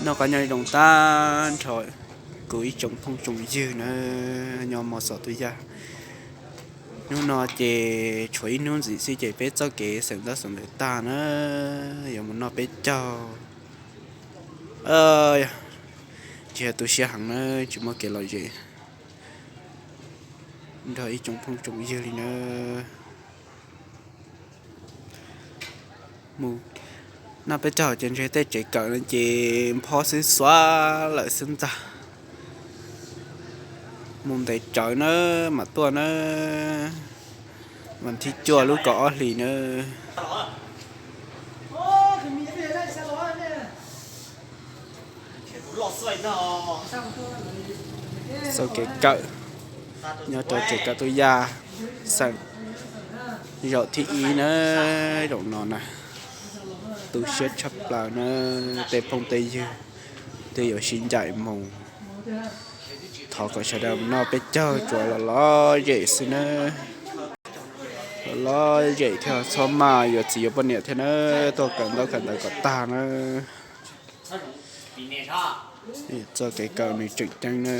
Noj qab nyob zoo tag nrho kuv ib tsoom phooj tsoom ywg na, nyob Mos Xos Tus Yaj. Hnub no ces tshuav ib hnub ntxiv xwb ces peb txoj kev xeem ntaub xeem ntawv tag na, yuav mus noj peb caug. Tsis yog tu siab heev na, tsis muaj kev lom zem nrog ib tsoom phooj tsoom ywg li na. Mus noj peb caug ces ntshe tej tsev kawm no ces nphob xwb xuav lawm xwb ntag. Mus ntev tsawv na, mam tuaj na, vas thib cuaj lub kaum ob hlis na. Txoj kev kawm nyob rau tsev kawm Tus Yaj, xeem zaum thib ib na, zaum no na, tu siab tshaj plaws na, tej phooj tej ywg twb yuav sib ncaim mus. Thov kom sawv daws noj peb caug tsuas los lom zem xwb na, los lom zem thiaj txhob maj yuav txiv yuav poj niam thiab na, tuaj kawm ntaub kawm ntawv kom tag na. Txoj kev kawm nws tseem ceeb na.